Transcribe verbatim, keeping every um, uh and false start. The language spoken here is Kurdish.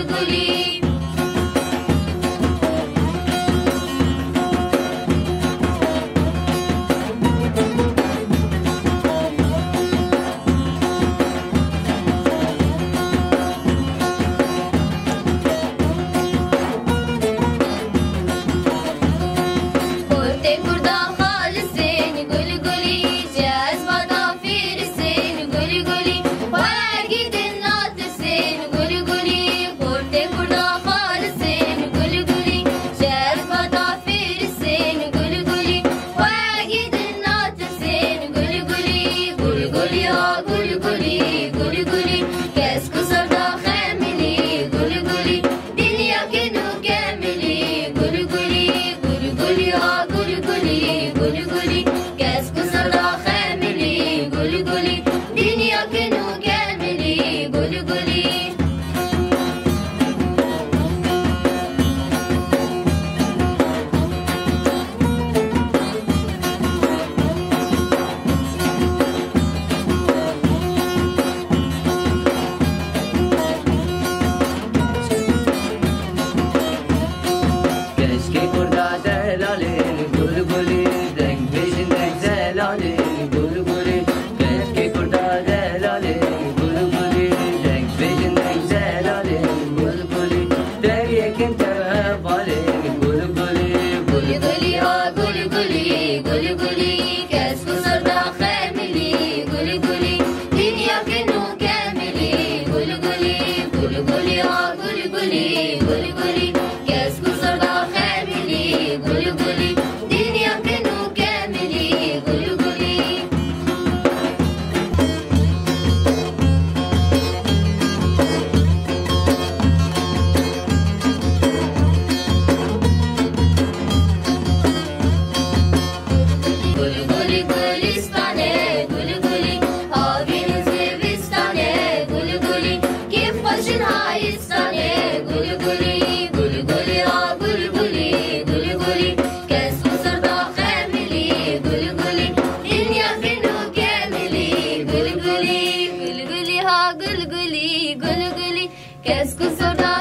Gulgulî. Kurtê kurda xalisên gulgulî, ji ezmada fîrisên gulgulî, wergî din natirsên gulgulî. Kurtê kurda xalisên gulgulî, ji ezmada fîrisên gulgulî, wergî din natirsên gulgulî. Gulgulî ha gulgulî, gulgulî, kes ku ser da xemilî, gulgulî. Dinya ke nû kemilî, gulgulî, gulgulî ha gulgulî, gulgulî. Kes ku ser da xemilî, gulgulî. Dinya ke nû kemilî, gulgulî. Keşkê kurda delalên gulgulî, deng bêjin deng zelalên gulgulî. Keşkê kurda delalên gulgulî, deng bêjin deng zelalên gulgulî. Dev yekin tev hevalên gulgulî. Gulgulî ha gulgulî, gulgulî, kes ku ser da xemilî, gulgulî. Dinya ke nû kemilî, gulgulî, gulgulî ha gulgulî, gulgulî, kes ku ser da xemilî, gulgulî. Dinya ke nû kemilî, gulgulî. Gulgulî, gulîstanê, gulgulî, havîn û zivistanê, gulgulî, kêf xweşin hayîstanê, gulgulî, gulgulî, ha gulgulî, gulgulî, kes ku ser da xemilî, gulgulî, dinya ke nû kemilî, gulgulî, gulgulî, ha gulgulî, gulgulî, kes ku ser da